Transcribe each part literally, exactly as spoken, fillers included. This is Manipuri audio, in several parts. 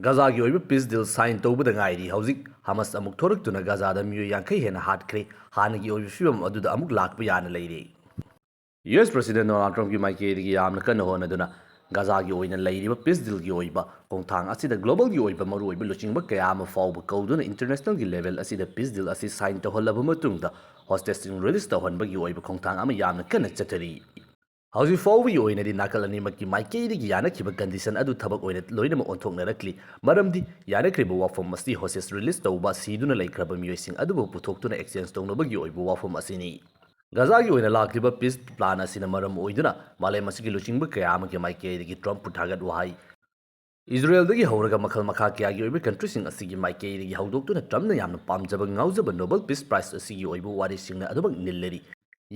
ꯒꯥꯖꯥꯒꯤ ꯑꯣꯏꯕ ꯄꯤꯁ ꯗꯤꯜ ꯁꯥꯏꯟ ꯇꯧꯕꯗ ꯉꯥꯏꯔꯤ꯫ ꯍꯧꯖꯤꯛ ꯍꯃꯁ ꯑꯃꯨꯛ ꯊꯣꯔꯛꯇꯨꯅ ꯒꯥꯖꯥꯗ ꯃꯤꯑꯣꯏ ꯌꯥꯡꯈꯩ ꯍꯦꯟꯅ ꯍꯥꯠꯈ꯭ꯔꯦ꯫ ꯍꯥꯟꯅꯒꯤ ꯑꯣꯏꯕ ꯐꯤꯕꯝ ꯑꯗꯨꯗ ꯑꯃꯨꯛ ꯂꯥꯛꯄ ꯌꯥꯅ ꯂꯩꯔꯦ꯫ ꯌꯨ ꯑꯦꯁ ꯄ꯭ꯔꯁꯤꯗꯦꯟ ꯗꯣꯅꯥꯜꯗ ꯇ꯭ꯔꯝꯞꯀꯤ ꯃꯥꯏꯀꯩꯗꯒꯤ ꯌꯥꯝꯅ ꯀꯟꯅ ꯍꯣꯠꯅꯗꯨꯅ ꯒꯥꯖꯥꯒꯤ ꯑꯣꯏꯅ ꯂꯩꯔꯤꯕ ꯄꯤꯁ ꯗꯤꯜꯒꯤ ꯑꯣꯏꯕ ꯈꯣꯡꯊꯥꯡ ꯑꯁꯤꯗ ꯒ꯭ꯂꯣꯕꯜꯒꯤ ꯑꯣꯏꯕ ꯃꯔꯨꯑꯣꯏꯕ ꯂꯨꯆꯤꯡꯕ ꯀꯌꯥ ꯑꯃ ꯐꯥꯎꯕ ꯀꯧꯗꯨꯅ ꯏꯟꯇꯔꯅꯦꯁꯅꯦꯜꯒꯤ ꯂꯦꯚꯦꯜ ꯑꯁꯤꯗ ꯄꯤꯁ ꯗꯤꯜ ꯑꯁꯤ ꯁꯥꯏꯟ ꯇꯧꯍꯜꯂꯕ ꯃꯇꯨꯡꯗ ꯍꯣꯁꯇꯦꯖꯁꯤꯡ ꯔꯤꯂꯤꯁ ꯇꯧꯍꯟꯕꯒꯤ ꯑꯣꯏꯕ ꯈꯣꯡꯊꯥꯡ ꯑꯃ ꯌꯥꯝꯅ ꯀꯟꯅ ꯆꯠꯊꯔꯤ꯫ ꯍꯧꯖꯤꯛ ꯐꯥꯎꯕꯒꯤ ꯑꯣꯏꯅꯗꯤ ꯅꯥꯀꯜ ꯑꯅꯤꯃꯛꯀꯤ ꯃꯥꯏꯀꯩꯗꯒꯤ ꯌꯥꯅꯈꯤꯕ ꯀꯟꯗꯤꯁꯟ ꯑꯗꯨ ꯊꯕꯛ ꯑꯣꯏꯅ ꯂꯣꯏꯅꯃꯛ ꯑꯣꯟꯊꯣꯛꯅꯔꯛꯂꯤ꯫ ꯃꯔꯝꯗꯤ ꯌꯥꯅꯈ꯭ꯔꯤꯕ ꯋꯥꯐꯝ ꯑꯁꯤ ꯍꯣꯁꯇꯦꯖ ꯔꯤꯂꯤꯁ ꯇꯧꯕ, ꯁꯤꯗꯨꯅ ꯂꯩꯈ꯭ꯔꯕ ꯃꯤꯑꯣꯏꯁꯤꯡ ꯑꯗꯨꯕꯨ ꯄꯨꯊꯣꯛꯇꯨꯅ ꯑꯦꯛꯁꯆꯦꯟꯖ ꯇꯧꯅꯕꯒꯤ ꯑꯣꯏꯕ ꯋꯥꯐꯝ ꯑꯁꯤꯅꯤ꯫ ꯒꯥꯖꯥꯒꯤ ꯑꯣꯏꯅ ꯂꯥꯛꯂꯤꯕ ꯄꯤꯁ ꯄ꯭ꯂꯥꯟ ꯑꯁꯤꯅ ꯃꯔꯝ ꯑꯣꯏꯗꯨꯅ ꯃꯥꯂꯦꯝ ꯑꯁꯤꯒꯤ ꯂꯨꯆꯤꯡꯕ ꯀꯌꯥ ꯑꯃꯒꯤ ꯃꯥꯏꯀꯩꯗꯒꯤ ꯇ꯭ꯔꯝꯞꯄꯨ ꯊꯥꯒꯠ ꯋꯥꯍꯩ, ꯏꯖꯔꯦꯜꯗꯒꯤ ꯍꯧꯔꯒ ꯃꯈꯜ ꯃꯈꯥ ꯀꯌꯥꯒꯤ ꯑꯣꯏꯕ ꯀꯟꯇ꯭ꯔꯤꯁꯤꯡ ꯑꯁꯤꯒꯤ ꯃꯥꯏꯀꯩꯗꯒꯤ ꯍꯧꯗꯣꯛꯇꯨꯅ ꯇ꯭ꯔꯝꯞꯅ ꯌꯥꯝꯅ ꯄꯥꯝꯖꯕ ꯉꯥꯎꯖꯕ ꯅꯣꯕꯦꯜ ꯄꯤꯁ ꯄ꯭ꯔꯥꯏꯖ ꯑꯁꯤꯒꯤ ꯑꯣꯏꯕ ꯋꯥꯔꯤꯁꯤꯡꯅ ꯑꯗꯨꯃꯛ ꯅꯤꯜꯂꯔꯤ꯫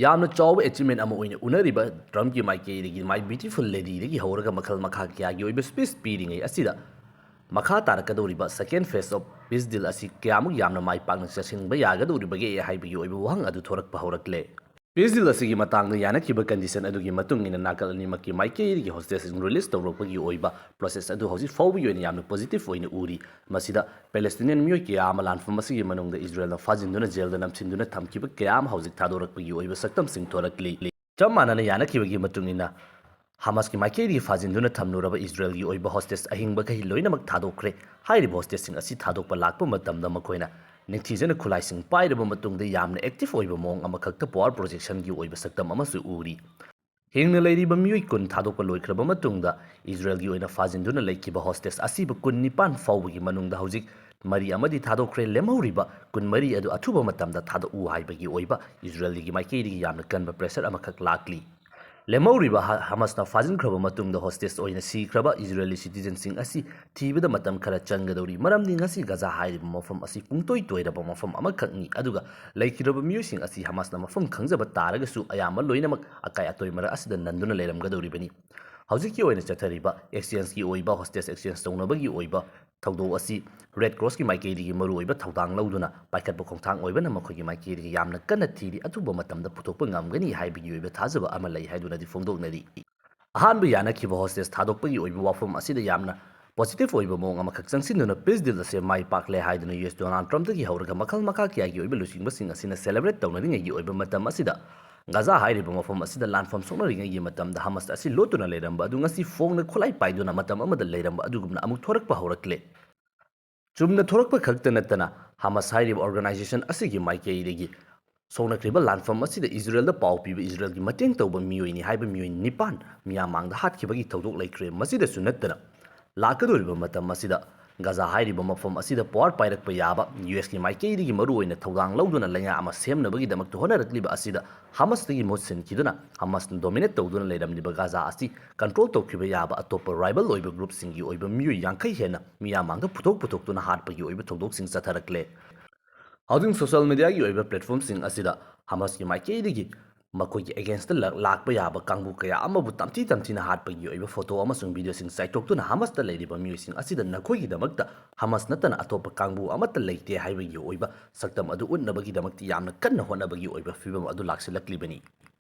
ꯌꯥꯝꯅ ꯆꯥꯎꯕ ꯑꯦꯆꯤꯞꯃꯦꯟ ꯑꯃ ꯑꯣꯏꯅ ꯎꯅꯔꯤꯕ ꯇ꯭ꯔꯝꯞꯀꯤ ꯃꯥꯏꯀꯩꯗꯒꯤ My Beautiful Ladyꯗꯒꯤ ꯍꯧꯔꯒ ꯃꯈꯜ ꯃꯈꯥ ꯀꯌꯥꯒꯤ ꯑꯣꯏꯕ ꯁ꯭ꯄꯤꯆ ꯄꯤꯔꯤꯉꯩ ꯑꯁꯤꯗ ꯃꯈꯥ ꯇꯥꯔꯛꯀꯗꯧꯔꯤꯕ second phase of peace deal ꯑꯁꯤ ꯀꯌꯥꯃꯨꯛ ꯌꯥꯝꯅ ꯃꯥꯏ ꯄꯥꯛꯅ ꯆꯠꯁꯤꯟꯕ ꯌꯥꯒꯗꯧꯔꯤꯕꯒꯦ ꯍꯥꯏꯕꯒꯤ ꯑꯣꯏꯕ ꯋꯥꯍꯪ ꯑꯗꯨ ꯊꯣꯔꯛꯄ ꯍꯧꯔꯛꯂꯦ꯫ ꯄꯤꯁ ꯗꯤꯜ ꯑꯁꯤꯒꯤ ꯃꯇꯥꯡꯗ ꯌꯥꯅꯈꯤꯕ ꯀꯟꯗꯤꯁꯟ ꯑꯗꯨꯒꯤ ꯃꯇꯨꯡ ꯏꯟꯅ ꯅꯥꯀꯜ ꯑꯅꯤꯃꯛꯀꯤ ꯃꯥꯏꯀꯩꯗꯒꯤ ꯍꯣꯁꯇꯦꯖꯁꯤꯡ ꯔꯤꯂꯤꯁ ꯇꯧꯔꯛꯄꯒꯤ ꯑꯣꯏꯕ ꯄ꯭ꯔꯣꯁꯦꯁ ꯑꯗꯨ ꯍꯧꯖꯤꯛ ꯐꯥꯎꯕꯒꯤ ꯑꯣꯏꯅ ꯌꯥꯝꯅ ꯄꯣꯖꯤꯇꯤꯚ ꯑꯣꯏꯅ ꯎꯔꯤ꯫ ꯃꯁꯤꯗ ꯄꯦꯂꯦꯁꯇꯤꯅꯤꯌꯟ ꯃꯤꯑꯣꯏ ꯀꯌꯥ ꯑꯃ ꯂꯥꯟꯐꯝ ꯑꯁꯤꯒꯤ ꯃꯅꯨꯡꯗ ꯏꯖꯔꯦꯜꯅ ꯐꯥꯖꯤꯟꯗꯨꯅ ꯖꯦꯜꯗ ꯅꯝꯁꯤꯟꯗꯨꯅ ꯊꯝꯈꯤꯕ ꯀꯌꯥ ꯑꯃ ꯍꯧꯖꯤꯛ ꯊꯥꯗꯣꯔꯛꯄꯒꯤ ꯑꯣꯏꯕ ꯁꯛꯇꯝꯁꯤꯡ ꯊꯣꯔꯛꯂꯤ꯫ ꯆꯞ ꯃꯥꯟꯅꯅ ꯌꯥꯅꯈꯤꯕꯒꯤ ꯃꯇꯨꯡ ꯏꯟꯅ ꯍꯃꯥꯁꯀꯤ ꯃꯥꯏꯀꯩꯗꯒꯤ ꯐꯥꯖꯤꯟꯗꯨꯅ ꯊꯝꯂꯨꯔꯕ ꯏꯖꯔꯦꯜꯒꯤ ꯑꯣꯏꯕ ꯍꯣꯁꯇꯦꯖ ꯑꯍꯤꯡꯕꯈꯩ ꯂꯣꯏꯅꯃꯛ ꯊꯥꯗꯣꯛꯈ꯭ꯔꯦ꯫ ꯍꯥꯏꯔꯤꯕ ꯍꯣꯁꯇꯦꯖꯁꯤꯡ ꯑꯁꯤ ꯊꯥꯗꯣꯛꯄ ꯂꯥꯛꯄ ꯃꯇꯝꯗ ꯃꯈꯣꯏꯅ ꯅꯤꯡꯊꯤꯖꯅ ꯈꯨꯠꯂꯥꯏꯁꯤꯡ ꯄꯥꯏꯔꯕ ꯃꯇꯨꯡꯗ ꯌꯥꯝꯅ ꯑꯦꯛꯇꯤꯚ ꯑꯣꯏꯕ ꯃꯑꯣꯡ ꯑꯃꯈꯛꯇ ꯄꯋꯥꯔ ꯄ꯭ꯔꯣꯖꯦꯛꯁꯟꯒꯤ ꯑꯣꯏꯕ ꯁꯛꯇꯝ ꯑꯃꯁꯨ ꯎꯔꯤ꯫ ꯍꯤꯡꯅ ꯂꯩꯔꯤꯕ ꯃꯤꯑꯣꯏ ꯀꯨꯟ ꯊꯥꯗꯣꯛꯄ ꯂꯣꯏꯈ꯭ꯔꯕ ꯃꯇꯨꯡꯗ ꯏꯖꯔꯦꯜꯒꯤ ꯑꯣꯏꯅ ꯐꯥꯖꯤꯟꯗꯨꯅ ꯂꯩꯈꯤꯕ ꯍꯣꯁꯇꯦꯖ ꯑꯁꯤꯕꯨ ꯀꯨꯟꯅꯤꯄꯥꯟ ꯐꯥꯎꯕꯒꯤ ꯃꯅꯨꯡꯗ ꯍꯧꯖꯤꯛ ꯃꯔꯤ ꯑꯃꯗꯤ ꯊꯥꯗꯣꯛꯈ꯭ꯔꯦ꯫ ꯂꯦꯝꯍꯧꯔꯤꯕ ꯀꯨꯟꯃꯔꯤ ꯑꯗꯨ ꯑꯊꯨꯕ ꯃꯇꯝꯗ ꯊꯥꯗꯣꯛꯎ ꯍꯥꯏꯕꯒꯤ ꯑꯣꯏꯕ ꯏꯖꯔꯦꯜꯒꯤ ꯃꯥꯏꯀꯩꯗꯒꯤ ꯌꯥꯝꯅ ꯀꯟꯕ ꯄ꯭ꯔꯦꯁꯔ ꯑꯃꯈꯛ ꯂꯥꯛꯂꯤ꯫ ꯂꯦꯝꯍꯧꯔꯤꯕ ꯍ-, ꯍꯃꯁꯅ ꯐꯥꯖꯤꯟꯈ꯭ꯔꯕ ꯃꯇꯨꯡꯗ ꯍꯣꯁꯇꯦꯖ ꯑꯣꯏꯅ ꯁꯤꯈ꯭ꯔꯕ ꯏꯖꯔꯦꯂꯤ ꯁꯤꯇꯤꯖꯟꯁꯤꯡ ꯑꯁꯤ ꯊꯤꯕꯗ ꯃꯇꯝ ꯈꯔ ꯆꯪꯒꯗꯧꯔꯤ, ꯃꯔꯝꯗꯤ ꯉꯁꯤ ꯒꯥꯖꯥ ꯍꯥꯏꯔꯤꯕ ꯃꯐꯝ ꯑꯁꯤ ꯄꯨꯡꯇꯣꯏ ꯇꯣꯏꯔꯕ ꯃꯐꯝ ꯑꯃꯈꯛꯅꯤ, ꯑꯗꯨꯒ ꯂꯩꯈꯤꯗ꯭ꯔꯕ ꯃꯤꯑꯣꯏꯁꯤꯡ ꯑꯁꯤ ꯍꯃꯁꯅ ꯃꯐꯝ ꯈꯪꯖꯕ ꯇꯥꯔꯒꯁꯨ ꯑꯌꯥꯝꯕ ꯂꯣꯏꯅꯃꯛ ꯑꯀꯥꯏ ꯑꯇꯣꯏ ꯃꯔꯛ ꯑꯁꯤꯗ ꯅꯟꯗꯨꯅ ꯂꯩꯔꯝꯒꯗꯧꯔꯤꯕꯅꯤ꯫ ꯍꯧꯖꯤꯛꯀꯤ ꯑꯣꯏꯅ ꯆꯠꯊꯔꯤꯕ ꯑꯦꯛꯁꯆꯦꯟꯖꯀꯤ ꯑꯣꯏꯕ, ꯍꯣꯁꯇꯦꯖ ꯑꯦꯛꯁꯆꯦꯟꯖ ꯇꯧꯅꯕꯒꯤ ꯑꯣꯏꯕ ꯊꯧꯗꯣꯛ ꯑꯁꯤ ꯔꯦꯗ ꯀ꯭ꯔꯣꯁꯀꯤ ꯃꯥꯏꯀꯩꯗꯒꯤ ꯃꯔꯨꯑꯣꯏꯕ ꯊꯧꯗꯥꯡ ꯂꯧꯗꯨꯅ ꯄꯥꯏꯈꯠꯄ ꯈꯣꯡꯊꯥꯡ ꯑꯣꯏꯕꯅ ꯃꯈꯣꯏꯒꯤ ꯃꯥꯏꯀꯩꯗꯒꯤ ꯌꯥꯝꯅ ꯀꯟꯅ ꯊꯤꯔꯤ꯫ ꯑꯊꯨꯕ ꯃꯇꯝꯗ ꯄꯨꯊꯣꯛꯄ ꯉꯝꯒꯅꯤ ꯍꯥꯏꯕꯒꯤ ꯑꯣꯏꯕ ꯊꯥꯖꯕ ꯑꯃ ꯂꯩ ꯍꯥꯏꯗꯨꯅꯗꯤ ꯐꯣꯡꯗꯣꯛꯅꯔꯤ꯫ ꯑꯍꯥꯟꯕ ꯌꯥꯅꯈꯤꯕ ꯍꯣꯁꯇꯦꯖ ꯊꯥꯗꯣꯛꯄꯒꯤ ꯑꯣꯏꯕ ꯋꯥꯐꯝ ꯑꯁꯤꯗ ꯌꯥꯝꯅ ꯄꯣꯖꯤꯇꯤꯚ ꯑꯣꯏꯕ ꯃꯑꯣꯡ ꯑꯃꯈꯛ ꯆꯪꯁꯤꯟꯗꯨꯅ ꯄꯤꯁ ꯗꯤꯜ ꯑꯁꯦ ꯃꯥꯏ ꯄꯥꯛꯂꯦ ꯍꯥꯏꯗꯨꯅ ꯌꯨ ꯑꯦꯁ ꯗꯣꯅꯥꯜꯗ ꯇ꯭ꯔꯝꯞꯇꯒꯤ ꯍꯧꯔꯒ ꯃꯈꯜ ꯃꯈꯥ ꯀꯌꯥꯒꯤ ꯑꯣꯏꯕ ꯂꯨꯆꯤꯡꯕꯁꯤꯡ ꯑꯁꯤꯅ ꯁꯦꯂꯦꯕ꯭ꯔꯦꯠ ꯇꯧꯅꯔꯤꯉꯩꯒꯤ ꯑꯣꯏꯕ ꯃꯇꯝ ꯑꯁꯤꯗ, ꯒꯥꯖꯥ ꯍꯥꯏꯔꯤꯕ ꯃꯐꯝ ꯑꯁꯤꯗ ꯂꯥꯟꯐꯝ ꯁꯣꯛꯅꯔꯤꯉꯩꯒꯤ ꯃꯇꯝꯗ ꯍꯃꯥꯁ ꯑꯁꯤ ꯂꯣꯠꯇꯨꯅ ꯂꯩꯔꯝꯕ ꯑꯗꯨ ꯉꯁꯤ ꯐꯣꯡꯅ ꯈꯨꯠꯂꯥꯏ ꯄꯥꯏꯗꯨꯅ ꯃꯇꯝ ꯑꯃꯗ ꯂꯩꯔꯝꯕ ꯑꯗꯨꯒꯨꯝꯅ ꯑꯃꯨꯛ ꯊꯣꯔꯛꯄ ꯍꯧꯔꯛꯂꯦ꯫ ꯆꯨꯝꯅ ꯊꯣꯔꯛꯄ ꯈꯛꯇ ꯅꯠꯇꯅ ꯍꯃꯥꯁ ꯍꯥꯏꯔꯤꯕ ꯑꯣꯔꯒꯅꯥꯏꯖꯦꯁꯟ ꯑꯁꯤꯒꯤ ꯃꯥꯏꯀꯩꯗꯒꯤ ꯁꯣꯛꯅꯈ꯭ꯔꯤꯕ ꯂꯥꯟꯐꯝ ꯑꯁꯤꯗ ꯏꯖꯔꯦꯜꯗ ꯄꯥꯎ ꯄꯤꯕ ꯏꯖꯔꯦꯜꯒꯤ ꯃꯇꯦꯡ ꯇꯧꯕ ꯃꯤꯑꯣꯏꯅꯤ ꯍꯥꯏꯕ ꯃꯤꯑꯣꯏ ꯅꯤꯄꯥꯟ ꯃꯤꯌꯥꯝ ꯃꯥꯡꯗ ꯍꯥꯠꯈꯤꯕꯒꯤ ꯊꯧꯗꯣꯛ ꯂꯩꯈ꯭ꯔꯦ꯫ ꯃꯁꯤꯗꯁꯨ ꯅꯠꯇꯅ ꯂꯥꯛꯀꯗꯧꯔꯤꯕ ꯃꯇꯝ ꯑꯁꯤꯗ ꯒꯥꯖꯥ ꯍꯥꯏꯔꯤꯕ ꯃꯐꯝ ꯑꯁꯤꯗ ꯄꯋꯥꯔ ꯄꯥꯏꯔꯛꯄ ꯌꯥꯕ ꯌꯨ ꯑꯦꯁꯀꯤ ꯃꯥꯏꯀꯩꯗꯒꯤ ꯃꯔꯨꯑꯣꯏꯅ ꯊꯧꯗꯥꯡ ꯂꯧꯗꯨꯅ ꯂꯩꯉꯥꯛ ꯑꯃ ꯁꯦꯝꯅꯕꯒꯤꯗꯃꯛꯇ ꯍꯣꯠꯅꯔꯛꯂꯤꯕ ꯑꯁꯤꯗ ꯍꯃꯥꯁꯇꯒꯤ ꯃꯍꯨꯠ ꯁꯤꯟꯈꯤꯗꯨꯅ ꯍꯃꯥꯁꯅ ꯗꯣꯃꯤꯅꯦꯠ ꯇꯧꯗꯨꯅ ꯂꯩꯔꯝꯂꯤꯕ ꯒꯥꯖꯥ ꯑꯁꯤ ꯀꯟꯇ꯭ꯔꯣꯜ ꯇꯧꯈꯤꯕ ꯌꯥꯕ ꯑꯇꯣꯞꯄ ꯔꯥꯏꯕꯦꯜ ꯑꯣꯏꯕ ꯒ꯭ꯔꯨꯞꯁꯤꯡꯒꯤ ꯑꯣꯏꯕ ꯃꯤꯑꯣꯏ ꯌꯥꯡꯈꯩ ꯍꯦꯟꯅ ꯃꯤꯌꯥꯝ ꯃꯥꯡꯗ ꯄꯨꯊꯣꯛ ꯄꯨꯊꯣꯛꯇꯨꯅ ꯍꯥꯠꯄꯒꯤ ꯑꯣꯏꯕ ꯊꯧꯗꯣꯛꯁꯤꯡ ꯆꯠꯊꯔꯛꯂꯦ꯫ ꯍꯧꯖꯤꯛ ꯁꯣꯁꯤꯌꯦꯜ ꯃꯤꯗꯤꯌꯥꯒꯤ ꯑꯣꯏꯕ ꯄ꯭ꯂꯦꯠꯐꯣꯔꯝꯁꯤꯡ ꯑꯁꯤꯗ ꯍꯃꯥꯁꯀꯤ ꯃꯥꯏꯀꯩꯗꯒꯤ ꯃꯈꯣꯏꯒꯤ ꯑꯦꯒꯦꯟꯁꯇ ꯂꯥꯛ-, ꯂꯥꯛꯄ ꯌꯥꯕ ꯀꯥꯡꯕꯨ ꯀꯌꯥ ꯑꯃꯕꯨ ꯇꯝꯊꯤ ꯇꯝꯊꯤꯅ ꯍꯥꯠꯄꯒꯤ ꯑꯣꯏꯕ ꯐꯣꯇꯣ ꯑꯃꯁꯨꯡ ꯚꯤꯗꯤꯑꯣꯁꯤꯡ ꯆꯥꯏꯊꯣꯛꯇꯨꯅ ꯍꯃꯥꯁꯇ ꯂꯩꯔꯤꯕ ꯃꯤꯑꯣꯏꯁꯤꯡ ꯑꯁꯤꯗ ꯅꯈꯣꯏꯒꯤꯗꯃꯛꯇ ꯍꯃꯥꯁ ꯅꯠꯇꯅ ꯑꯇꯣꯞꯄ ꯀꯥꯡꯕꯨ ꯑꯃꯠꯇ ꯂꯩꯇꯦ ꯍꯥꯏꯕꯒꯤ ꯑꯣꯏꯕ ꯁꯛꯇꯝ ꯑꯗꯨ ꯎꯠꯅꯕꯒꯤꯗꯃꯛꯇ ꯌꯥꯝꯅ ꯀꯟꯅ ꯍꯣꯠꯅꯕꯒꯤ ꯑꯣꯏꯕ ꯐꯤꯕꯝ ꯑꯗꯨ ꯂꯥꯛꯁꯤꯜꯂꯛꯂꯤꯕꯅꯤ꯫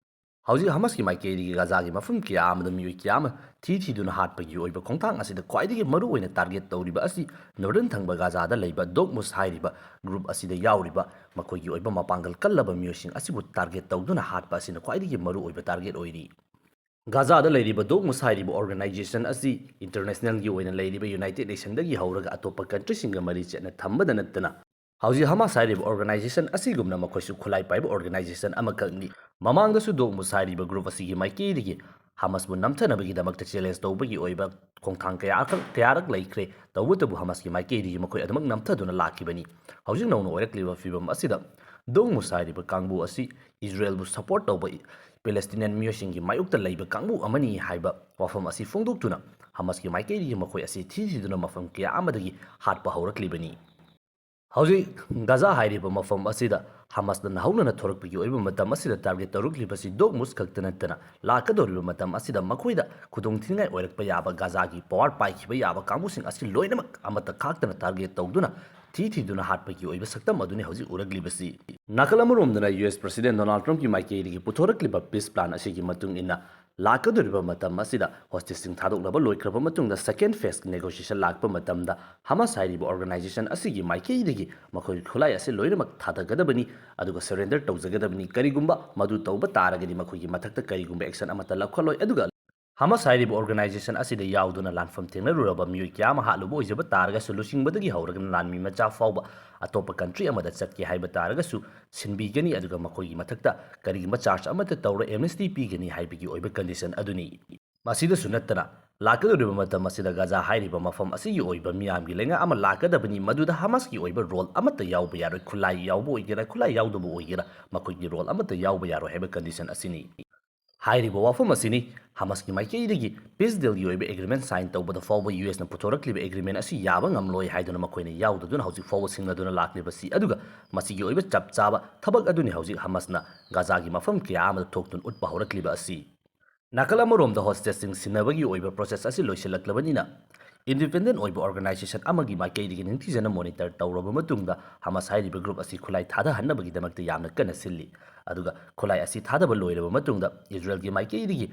ꯍꯧꯖꯤꯛ ꯍꯃꯥꯁꯀꯤ ꯃꯥꯏꯀꯩꯗꯒꯤ ꯒꯥꯖꯥꯒꯤ ꯃꯐꯝ ꯀꯌꯥ ꯑꯃꯗ ꯃꯤꯑꯣꯏ ꯀꯌꯥ ꯑꯃ ꯊꯤ ꯊꯤꯗꯨꯅ ꯍꯥꯠꯄꯒꯤ ꯑꯣꯏꯕ ꯈꯣꯡꯊꯥꯡ ꯑꯁꯤꯗ ꯈ꯭ꯋꯥꯏꯗꯒꯤ ꯃꯔꯨꯑꯣꯏꯅ ꯇꯥꯔꯒꯦꯠ ꯇꯧꯔꯤꯕ ꯑꯁꯤ ꯅꯣꯔꯗꯔꯟ ꯊꯪꯕ ꯒꯥꯖꯥꯗ ꯂꯩꯕ ꯗꯣꯛꯃꯨꯁ ꯍꯥꯏꯔꯤꯕ ꯒ꯭ꯔꯨꯞ ꯑꯁꯤꯗ ꯌꯥꯎꯔꯤꯕ ꯃꯈꯣꯏꯒꯤ ꯑꯣꯏꯕ ꯃꯄꯥꯡꯒꯜ ꯀꯜꯂꯕ ꯃꯤꯑꯣꯏꯁꯤꯡ ꯑꯁꯤꯕꯨ ꯇꯥꯔꯒꯦꯠ ꯇꯧꯗꯨꯅ ꯍꯥꯠꯄ ꯑꯁꯤꯅ ꯈ꯭ꯋꯥꯏꯗꯒꯤ ꯃꯔꯨꯑꯣꯏꯕ ꯇꯥꯔꯒꯦꯠ ꯑꯣꯏꯔꯤ꯫ ꯒꯥꯖꯥꯗ ꯂꯩꯔꯤꯕ ꯗꯣꯛꯃꯨꯁ ꯍꯥꯏꯔꯤꯕ ꯑꯣꯔꯒꯅꯥꯏꯖꯦꯁꯟ ꯑꯁꯤ ꯏꯟꯇꯔꯅꯦꯁꯅꯦꯜꯒꯤ ꯑꯣꯏꯅ ꯂꯩꯔꯤꯕ ꯌꯨꯅꯥꯏꯇꯦꯗ ꯅꯦꯁꯟꯗꯒꯤ ꯍꯧꯔꯒ ꯑꯇꯣꯞꯄ ꯀꯟꯇ꯭ꯔꯤꯁꯤꯡꯒ ꯃꯔꯤ ꯆꯦꯠꯅ ꯊꯝꯕꯗ ꯅꯠꯇꯅ ꯍꯧꯖꯤꯛ ꯍꯃꯥꯁ ꯍꯥꯏꯔꯤꯕ ꯑꯣꯔꯒꯅꯥꯏꯖꯦꯁꯟ ꯑꯁꯤꯒꯨꯝꯅ ꯃꯈꯣꯏꯁꯨ ꯈꯨꯠꯂꯥꯏ ꯄꯥꯏꯕ ꯑꯣꯔꯒꯅꯥꯏꯖꯦꯁꯟ ꯑꯃꯈꯛꯅꯤ꯫ ꯃꯃꯥꯡꯗꯁꯨ ꯗꯣꯛꯃꯨꯁ ꯍꯥꯏꯔꯤꯕ ꯒ꯭ꯔꯨꯞ ꯑꯁꯤꯒꯤ ꯃꯥꯏꯀꯩꯗꯒꯤ ꯍꯃꯥꯁꯄꯨ ꯅꯝꯊꯅꯕꯒꯤꯗꯃꯛꯇ ꯆꯦꯂꯦꯟꯖ ꯇꯧꯕꯒꯤ ꯑꯣꯏꯕ ꯈꯣꯡꯊꯥꯡ ꯀꯌꯥ ꯀꯌꯥꯔꯛ ꯂꯩꯈ꯭ꯔꯦ꯫ ꯇꯧꯕꯇꯕꯨ ꯍꯃꯥꯁꯀꯤ ꯃꯥꯏꯀꯩꯗꯒꯤ ꯃꯈꯣꯏ ꯑꯗꯨꯃꯛ ꯅꯝꯊꯗꯨꯅ ꯂꯥꯛꯈꯤꯕꯅꯤ꯫ ꯍꯧꯖꯤꯛ ꯅꯧꯅ ꯑꯣꯏꯔꯛꯂꯤꯕ ꯐꯤꯕꯝ ꯑꯁꯤꯗ ꯗꯣꯛꯃꯨꯁ ꯍꯥꯏꯔꯤꯕ ꯀꯥꯡꯕꯨ ꯑꯁꯤ ꯏꯖꯔꯦꯜꯕꯨ ꯁꯄꯣꯔꯠ ꯇꯧꯕ ꯄꯦꯂꯦꯁꯇꯤꯅꯤꯌꯟ ꯃꯤꯑꯣꯏꯁꯤꯡꯒꯤ ꯃꯥꯌꯣꯛꯇ ꯂꯩꯕ ꯀꯥꯡꯕꯨ ꯑꯃꯅꯤ ꯍꯥꯏꯕ ꯋꯥꯐꯝ ꯑꯁꯤ ꯐꯣꯡꯗꯣꯛꯇꯨꯅ ꯍꯃꯥꯁꯀꯤ ꯃꯥꯏꯀꯩꯗꯒꯤ ꯃꯈꯣꯏ ꯑꯁꯤ ꯊꯤ ꯊꯤꯗꯨꯅ ꯃꯐꯝ ꯀꯌꯥ ꯑꯃꯗꯒꯤ ꯍꯥꯠꯄ ꯍꯧꯔꯛꯂꯤꯕꯅꯤ꯫ ꯍꯧꯖꯤꯛ ꯒꯥꯖꯥ ꯍꯥꯏꯔꯤꯕ ꯃꯐꯝ ꯑꯁꯤꯗ ꯍꯃꯥꯁꯅ ꯅꯧꯍꯧꯅꯅ ꯊꯣꯔꯛꯄꯒꯤ ꯑꯣꯏꯕ ꯃꯇꯝ ꯑꯁꯤꯗ ꯇꯥꯔꯒꯦꯠ ꯇꯧꯔꯛꯂꯤꯕꯁꯤ ꯗꯣꯛꯃꯨꯁ ꯈꯛꯇ ꯅꯠꯇꯅ ꯂꯥꯛꯀꯗꯧꯔꯤꯕ ꯃꯇꯝ ꯑꯁꯤꯗ ꯃꯈꯣꯏꯗ ꯈꯨꯗꯣꯡꯊꯤꯅꯤꯡꯉꯥꯏ ꯑꯣꯏꯔꯛꯄ ꯌꯥꯕ ꯒꯥꯖꯥꯒꯤ ꯄꯋꯥꯔ ꯄꯥꯏꯈꯤꯕ ꯌꯥꯕ ꯀꯥꯡꯕꯨꯁꯤꯡ ꯑꯁꯤ ꯂꯣꯏꯅꯃꯛ ꯑꯃꯠꯇ ꯈꯥꯛꯇꯅ ꯇꯥꯔꯒꯦꯠ ꯇꯧꯗꯨꯅ ꯊꯤ ꯊꯤꯗꯨꯅ ꯍꯥꯠꯄꯒꯤ ꯑꯣꯏꯕ ꯁꯛꯇꯝ ꯑꯗꯨꯅꯤ ꯍꯧꯖꯤꯛ ꯎꯔꯛꯂꯤꯕꯁꯤ꯫ ꯅꯥꯀꯜ ꯑꯃꯔꯣꯝꯗꯅ ꯌꯨ ꯑꯦꯁ ꯄ꯭ꯔꯁꯤꯗꯦꯟ ꯗꯣꯅꯥꯜꯗ ꯇ꯭ꯔꯝꯞꯀꯤ ꯃꯥꯏꯀꯩꯗꯒꯤ ꯄꯨꯊꯣꯔꯛꯂꯤꯕ ꯄꯤꯁ ꯄ꯭ꯂꯥꯟ ꯑꯁꯤꯒꯤ ꯃꯇꯨꯡ ꯏꯟꯅ ꯂꯥꯛꯀꯗꯧꯔꯤꯕ ꯃꯇꯝ ꯑꯁꯤꯗ hostageꯁꯤꯡ ꯊꯥꯗꯣꯛꯅꯕ ꯂꯣꯏꯈ꯭ꯔꯕ ꯃꯇꯨꯡꯗ second phase negotiation ꯂꯥꯛꯄ ꯃꯇꯝꯗ Hamas ꯍꯥꯏꯔꯤꯕ organization ꯑꯁꯤꯒꯤ ꯃꯥꯏꯀꯩꯗꯒꯤ ꯃꯈꯣꯏꯒꯤ ꯈꯨꯠꯂꯥꯏ ꯑꯁꯤ ꯂꯣꯏꯅꯃꯛ ꯊꯥꯗꯒꯗꯕꯅꯤ, ꯑꯗꯨꯒ surrender ꯇꯧꯖꯒꯗꯕꯅꯤ꯫ ꯀꯔꯤꯒꯨꯝꯕ ꯃꯗꯨ ꯇꯧꯕ ꯇꯥꯔꯒꯗꯤ ꯃꯈꯣꯏꯒꯤ ꯃꯊꯛꯇ ꯀꯔꯤꯒꯨꯝꯕ action ꯑꯃꯠꯇ ꯂꯧꯈꯠꯂꯣꯏ꯫ ꯑꯗꯨꯒ Hamas ꯍꯥꯏꯔꯤꯕ organization ꯑꯁꯤꯗ ꯌꯥꯎꯗꯨꯅ ꯂꯥꯟꯐꯝ ꯊꯦꯡꯅꯔꯨꯔꯕ ꯃꯤꯑꯣꯏ ꯀꯌꯥ ꯑꯃ ꯍꯥꯠꯂꯨꯕ ꯑꯣꯏꯖꯕ ꯇꯥꯔꯒꯁꯨ, ꯂꯨꯆꯤꯡꯕꯗꯒꯤ ꯍꯧꯔꯒ ꯂꯥꯟꯃꯤ ꯃꯆꯥ ꯐꯥꯎꯕ ꯑꯇꯣꯞꯄ country ꯑꯃꯗ ꯆꯠꯀꯦ ꯍꯥꯏꯕ ꯇꯥꯔꯒꯁꯨ ꯁꯤꯟꯕꯤꯒꯅꯤ, ꯑꯗꯨꯒ ꯃꯈꯣꯏꯒꯤ ꯃꯊꯛꯇ ꯀꯔꯤꯒꯨꯝꯕ charge ꯑꯃꯠꯇ ꯇꯧꯔꯣꯏ, amnesty ꯄꯤꯒꯅꯤ ꯍꯥꯏꯕꯒꯤ ꯑꯣꯏꯕ condition ꯑꯗꯨꯅꯤ꯫ ꯃꯁꯤꯗꯁꯨ ꯅꯠꯇꯅ, ꯂꯥꯛꯀꯗꯧꯔꯤꯕ ꯃꯇꯝ ꯑꯁꯤꯗ ꯒꯥꯖꯥ ꯍꯥꯏꯔꯤꯕ ꯃꯐꯝ ꯑꯁꯤꯒꯤ ꯑꯣꯏꯕ ꯃꯤꯌꯥꯝꯒꯤ ꯂꯩꯉꯥꯛ ꯑꯃ ꯂꯥꯛꯀꯗꯕꯅꯤ, ꯃꯗꯨꯗ ꯍꯃꯥꯁꯀꯤ ꯑꯣꯏꯕ role ꯑꯃꯠꯇ ꯌꯥꯎꯕ ꯌꯥꯔꯣꯏ꯫ ꯈꯨꯠꯂꯥꯏ ꯌꯥꯎꯕ ꯑꯣꯏꯒꯦꯔꯥ, ꯈꯨꯠꯂꯥꯏ ꯌꯥꯎꯗꯕ ꯑꯣꯏꯒꯦꯔꯥ, ꯃꯈꯣꯏꯒꯤ role ꯑꯃꯠꯇ ꯌꯥꯎꯕ ꯌꯥꯔꯣꯏ ꯍꯥꯏꯕ condition ꯑꯁꯤꯅꯤ꯫ ꯍꯥꯏꯔꯤꯕ ꯋꯥꯐꯝ ꯑꯁꯤꯅꯤ ꯍꯃꯥꯁꯀꯤ ꯃꯥꯏꯀꯩꯗꯒꯤ peace dealꯒꯤ ꯑꯣꯏꯕ agreement sign ꯇꯧꯕꯗ ꯐꯥꯎꯕ ꯌꯨ ꯑꯦꯁꯅ ꯄꯨꯊꯣꯔꯛꯂꯤꯕ agreement ꯑꯁꯤ ꯌꯥꯕ ꯉꯝꯂꯣꯏ ꯍꯥꯏꯗꯨꯅ ꯃꯈꯣꯏꯅ ꯌꯥꯎꯗꯗꯨꯅ ꯍꯧꯖꯤꯛ ꯐꯥꯎꯕ ꯁꯤꯡꯅꯗꯨꯅ ꯂꯥꯛꯂꯤꯕꯁꯤ, ꯑꯗꯨꯒ ꯃꯁꯤꯒꯤ ꯑꯣꯏꯕ ꯆꯞ ꯆꯥꯕ ꯊꯕꯛ ꯑꯗꯨꯅꯤ ꯍꯧꯖꯤꯛ ꯍꯃꯥꯁꯅ ꯒꯥꯖꯥꯒꯤ ꯃꯐꯝ ꯀꯌꯥ ꯑꯃꯗ ꯊꯣꯛꯇꯨꯅ ꯎꯠꯄ ꯍꯧꯔꯛꯂꯤꯕ ꯑꯁꯤ꯫ ꯅꯥꯀꯜ ꯑꯃꯔꯣꯝꯗ hostageꯁꯤꯡ ꯁꯤꯟꯅꯕꯒꯤ ꯑꯣꯏꯕ process ꯑꯁꯤ ꯂꯣꯏꯁꯤꯜꯂꯛꯂꯕꯅꯤꯅ, independent ꯑꯣꯏꯕ organization ꯑꯃꯒꯤ ꯃꯥꯏꯀꯩꯗꯒꯤ ꯅꯤꯡꯊꯤꯖꯅ monitor ꯇꯧꯔꯕ ꯃꯇꯨꯡꯗ ꯍꯃꯥꯁ ꯍꯥꯏꯔꯤꯕ group ꯑꯁꯤ ꯈꯨꯠꯂꯥꯏ ꯊꯥꯗꯍꯟꯅꯕꯒꯤꯗꯃꯛꯇ ꯌꯥꯝꯅ ꯀꯟꯅ ꯁꯤꯜꯂꯤ꯫ ꯑꯗꯨꯒ ꯈꯨꯠꯂꯥꯏ ꯑꯁꯤ ꯊꯥꯗꯕ ꯂꯣꯏꯔꯕ ꯃꯇꯨꯡꯗ ꯏꯖꯔꯦꯜꯒꯤ ꯃꯥꯏꯀꯩꯗꯒꯤ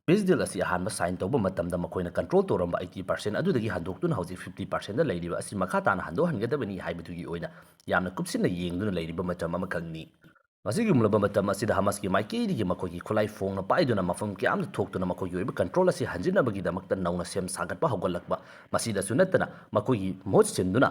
peace deal ꯑꯁꯤ ꯑꯍꯥꯟꯕ sign ꯇꯧꯕ ꯃꯇꯝꯗ ꯃꯈꯣꯏꯅ control ꯇꯧꯔꯝꯕ eighty percent ꯑꯗꯨꯗꯒꯤ ꯍꯟꯗꯣꯛꯇꯨꯅ ꯍꯧꯖꯤꯛ fifty percentꯗ ꯂꯩꯔꯤꯕ ꯑꯁꯤ ꯃꯈꯥ ꯇꯥꯅ ꯍꯟꯗꯣꯛꯍꯟꯒꯗꯕꯅꯤ ꯍꯥꯏꯕꯗꯨꯒꯤ ꯑꯣꯏꯅ ꯌꯥꯝꯅ ꯀꯨꯞꯁꯤꯟꯅ ꯌꯦꯡꯗꯨꯅ ꯂꯩꯔꯤꯕ ꯃꯇꯝ ꯑꯃꯈꯛꯅꯤ꯫ ꯃꯁꯤꯒꯨꯝꯂꯕ ꯃꯇꯝ ꯑꯁꯤꯗ ꯍꯃꯥꯁꯀꯤ ꯃꯥꯏꯀꯩꯗꯒꯤ ꯃꯈꯣꯏꯒꯤ ꯈꯨꯠꯂꯥꯏ ꯐꯣꯡꯅ ꯄꯥꯏꯗꯨꯅ ꯃꯐꯝ ꯀꯌꯥ ꯑꯃꯗ ꯊꯣꯛꯇꯨꯅ ꯃꯈꯣꯏꯒꯤ ꯑꯣꯏꯕ control ꯑꯁꯤ ꯍꯟꯖꯤꯟꯅꯕꯒꯤꯗꯃꯛꯇ ꯅꯧꯅ ꯁꯦꯝ ꯁꯥꯒꯠꯄ ꯍꯧꯒꯠꯂꯛꯄ, ꯃꯁꯤꯗꯁꯨ ꯅꯠꯇꯅ ꯃꯈꯣꯏꯒꯤ ꯃꯍꯨꯠ ꯁꯤꯟꯗꯨꯅ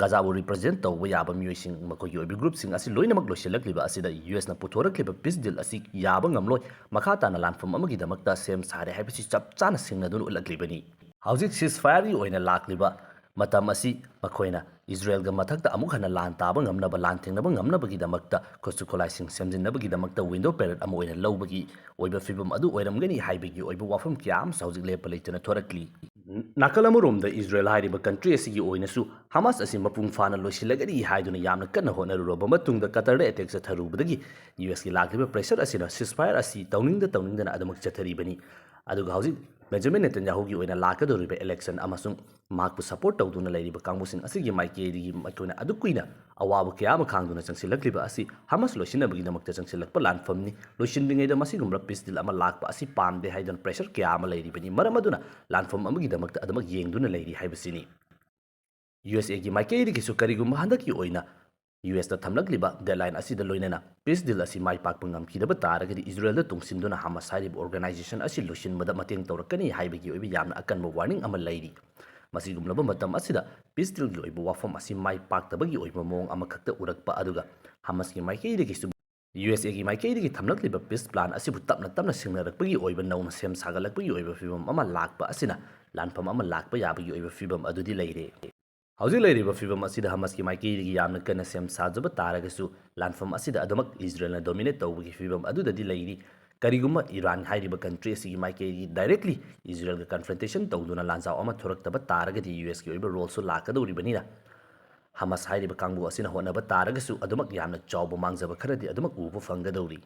ꯒꯥꯖꯥꯕꯨ represent ꯇꯧꯕ ꯌꯥꯕ ꯃꯤꯑꯣꯏꯁꯤꯡ, ꯃꯈꯣꯏꯒꯤ ꯑꯣꯏꯕ groupꯁꯤꯡ ꯑꯁꯤ ꯂꯣꯏꯅꯃꯛ ꯂꯣꯏꯁꯤꯜꯂꯛꯂꯤꯕ ꯑꯁꯤꯗ ꯌꯨ ꯑꯦꯁꯅ ꯄꯨꯊꯣꯔꯛꯂꯤꯕ peace deal ꯑꯁꯤ ꯌꯥꯕ ꯉꯝꯂꯣꯏ, ꯃꯈꯥ ꯇꯥꯅ ꯂꯥꯟꯐꯝ ꯑꯃꯒꯤꯗꯃꯛꯇ ꯁꯦꯝ ꯁꯥꯔꯦ ꯍꯥꯏꯕꯁꯤ ꯆꯞ ꯆꯥꯅ ꯁꯤꯡꯅꯗꯨꯅ ꯎꯠꯂꯛꯂꯤꯕꯅꯤ꯫ ꯍꯧꯖꯤꯛ ceasefire ꯑꯣꯏꯅ ꯂꯥꯛꯂꯤꯕ ꯃꯇꯝ ꯑꯁꯤ ꯃꯈꯣꯏꯅ ꯏꯖꯔꯦꯜꯒ ꯃꯊꯛꯇ ꯑꯃꯨꯛ ꯍꯟꯅ ꯂꯥꯟ ꯇꯥꯕ ꯉꯝꯅꯕ, ꯂꯥꯟ ꯊꯦꯡꯅꯕ ꯉꯝꯅꯕꯒꯤꯗꯃꯛꯇ ꯈꯨꯠꯁꯨ ꯈꯨꯠꯂꯥꯏꯁꯤꯡ ꯁꯦꯝꯖꯤꯟꯅꯕꯒꯤꯗꯃꯛꯇ window period ꯑꯃ ꯑꯣꯏꯅ ꯂꯧꯕꯒꯤ ꯑꯣꯏꯕ ꯐꯤꯕꯝ ꯑꯗꯨ ꯑꯣꯏꯔꯝꯒꯅꯤ ꯍꯥꯏꯕꯒꯤ ꯑꯣꯏꯕ ꯋꯥꯐꯝ ꯀꯌꯥ ꯑꯃꯁꯨ ꯍꯧꯖꯤꯛ ꯂꯦꯞꯄ ꯂꯩꯇꯅ ꯊꯣꯔꯛꯂꯤ꯫ ꯅꯥꯀꯜ ꯑꯃꯔꯣꯝꯗ ꯏꯖꯔꯦꯜ ꯍꯥꯏꯔꯤꯕ country ꯑꯁꯤꯒꯤ ꯑꯣꯏꯅꯁꯨ ꯍꯃꯥꯁ ꯑꯁꯤ ꯃꯄꯨꯡ ꯐꯥꯅ ꯂꯣꯏꯁꯤꯜꯂꯒꯅꯤ ꯍꯥꯏꯗꯨꯅ ꯌꯥꯝꯅ ꯀꯟꯅ ꯍꯣꯠꯅꯔꯨꯔꯕ ꯃꯇꯨꯡꯗ ꯀꯇꯔꯗ attack ꯆꯠꯊꯔꯨꯕꯗꯒꯤ ꯌꯨ ꯑꯦꯁꯀꯤ ꯂꯥꯛꯂꯤꯕ pressure ꯑꯁꯤꯅ ceasefire ꯑꯁꯤ ꯇꯧꯅꯤꯡꯗ ꯇꯧꯅꯤꯡꯗꯅ ꯑꯗꯨꯃꯛ ꯆꯠꯊꯔꯤꯕꯅꯤ꯫ ꯑꯗꯨꯒ ꯍꯧꯖꯤꯛ ꯕꯦꯟꯖꯥꯃꯤꯟ ꯅꯦꯇꯟꯌꯥꯍꯨꯒꯤ ꯑꯣꯏꯅ ꯂꯥꯛꯀꯗꯧꯔꯤꯕ election ꯑꯃꯁꯨꯡ ꯃꯍꯥꯛꯄꯨ support ꯇꯧꯗꯨꯅ ꯂꯩꯔꯤꯕ ꯀꯥꯡꯕꯨꯁꯤꯡ ꯑꯁꯤꯒꯤ ꯃꯥꯏꯀꯩꯗꯒꯤ ꯃꯈꯣꯏꯅ ꯑꯗꯨꯛ ꯀꯨꯏꯅ ꯑꯋꯥꯕ ꯀꯌꯥ ꯑꯃ ꯈꯥꯡꯗꯨꯅ ꯆꯪꯁꯤꯜꯂꯛꯂꯤꯕ ꯑꯁꯤ ꯍꯃꯥꯁ ꯂꯣꯏꯁꯤꯟꯅꯕꯒꯤꯗꯃꯛꯇ ꯆꯪꯁꯤꯜꯂꯛꯄ ꯂꯥꯟꯐꯝꯅꯤ꯫ ꯂꯣꯏꯁꯤꯟꯗ꯭ꯔꯤꯉꯩꯗ ꯃꯁꯤꯒꯨꯝꯕ peace deal ꯑꯃ ꯂꯥꯛꯄ ꯑꯁꯤ ꯄꯥꯝꯗꯦ ꯍꯥꯏꯗꯨꯅ pressure ꯀꯌꯥ ꯑꯃ ꯂꯩꯔꯤꯕꯅꯤ꯫ ꯃꯔꯝ ꯑꯗꯨꯅ ꯂꯥꯟꯐꯝ ꯑꯃꯒꯤꯗꯃꯛꯇ ꯑꯗꯨꯃꯛ ꯌꯦꯡꯗꯨꯅ ꯂꯩꯔꯤ ꯍꯥꯏꯕꯁꯤꯅꯤ꯫ ꯌꯨ ꯑꯦꯁ ꯑꯦꯒꯤ ꯃꯥꯏꯀꯩꯗꯒꯤꯁꯨ ꯀꯔꯤꯒꯨꯝꯕ ꯍꯟꯗꯛꯀꯤ ꯑꯣꯏꯅ ꯌꯨ ꯑꯦꯁꯇ ꯊꯝꯂꯛꯂꯤꯕ deadline ꯑꯁꯤꯗ ꯂꯣꯏꯅꯅ peace deal ꯑꯁꯤ ꯃꯥꯏ ꯄꯥꯛꯄ ꯉꯝꯈꯤꯗꯕ ꯇꯥꯔꯒꯗꯤ ꯏꯖꯔꯦꯜꯗ ꯇꯨꯡꯁꯤꯟꯗꯨꯅ ꯍꯃꯥꯁ ꯍꯥꯏꯔꯤꯕ organization ꯑꯁꯤ ꯂꯣꯏꯁꯤꯟꯕꯗ ꯃꯇꯦꯡ ꯇꯧꯔꯛꯀꯅꯤ ꯍꯥꯏꯕꯒꯤ ꯑꯣꯏꯕ ꯌꯥꯝꯅ ꯑꯀꯟꯕ warning ꯑꯃ ꯂꯩꯔꯤ꯫ ꯃꯁꯤꯒꯨꯝꯂꯕ ꯃꯇꯝ ꯑꯁꯤꯗ peace dealꯒꯤ ꯑꯣꯏꯕ ꯋꯥꯐꯝ ꯑꯁꯤ ꯃꯥꯏ ꯄꯥꯛꯇꯕꯒꯤ ꯑꯣꯏꯕ ꯃꯑꯣꯡ ꯑꯃꯈꯛꯇ ꯎꯔꯛꯄ ꯑꯗꯨꯒ ꯍꯃꯥꯁꯀꯤ ꯃꯥꯏꯀꯩꯗꯒꯤꯁꯨ ꯌꯨ ꯑꯦꯁ ꯑꯦꯒꯤ ꯃꯥꯏꯀꯩꯗꯒꯤ ꯊꯝꯂꯛꯂꯤꯕ peace plan ꯑꯁꯤꯕꯨ ꯇꯞꯅ ꯇꯞꯅ ꯁꯤꯡꯅꯔꯛꯄꯒꯤ ꯑꯣꯏꯕ, ꯅꯧꯅ ꯁꯦꯝ ꯁꯥꯒꯠꯂꯛꯄꯒꯤ ꯑꯣꯏꯕ ꯐꯤꯕꯝ ꯑꯃ ꯂꯥꯛꯄ ꯑꯁꯤꯅ ꯂꯥꯟꯐꯝ ꯑꯃ ꯂꯥꯛꯄ ꯌꯥꯕꯒꯤ ꯑꯣꯏꯕ ꯐꯤꯕꯝ ꯑꯗꯨꯗꯤ ꯂꯩꯔꯦ꯫ ꯍꯧꯖꯤꯛ ꯂꯩꯔꯤꯕ ꯐꯤꯕꯝ ꯑꯁꯤꯗ ꯍꯃꯥꯁꯀꯤ ꯃꯥꯏꯀꯩꯗꯒꯤ ꯌꯥꯝꯅ ꯀꯟꯅ ꯁꯦꯝ ꯁꯥꯖꯕ ꯇꯥꯔꯒꯁꯨ, ꯂꯥꯟꯐꯝ ꯑꯁꯤꯗ ꯑꯗꯨꯃꯛ ꯏꯖꯔꯦꯜꯅ dominate ꯇꯧꯕꯒꯤ ꯐꯤꯕꯝ ꯑꯗꯨꯗꯗꯤ ꯂꯩꯔꯤ꯫ ꯀꯔꯤꯒꯨꯝꯕ ꯏꯔꯥꯟ ꯍꯥꯏꯔꯤꯕ country ꯑꯁꯤꯒꯤ ꯃꯥꯏꯀꯩꯗꯒꯤ directly ꯏꯖꯔꯦꯜꯒ confrontation ꯇꯧꯗꯨꯅ ꯂꯥꯟꯖꯥꯎ ꯑꯃ ꯊꯣꯔꯛꯇꯕ ꯇꯥꯔꯒꯗꯤ ꯌꯨ ꯑꯦꯁꯀꯤ ꯑꯣꯏꯕ roleꯁꯨ ꯂꯥꯛꯀꯗꯧꯔꯤꯕꯅꯤꯅ, ꯍꯃꯥꯁ ꯍꯥꯏꯔꯤꯕ ꯀꯥꯡꯕꯨ ꯑꯁꯤꯅ ꯍꯣꯠꯅꯕ ꯇꯥꯔꯒꯁꯨ ꯑꯗꯨꯃꯛ ꯌꯥꯝꯅ ꯆꯥꯎꯕ ꯃꯥꯡꯖꯕ ꯈꯔꯗꯤ ꯑꯗꯨꯃꯛ ꯎꯕ ꯐꯪꯒꯗꯧꯔꯤ꯫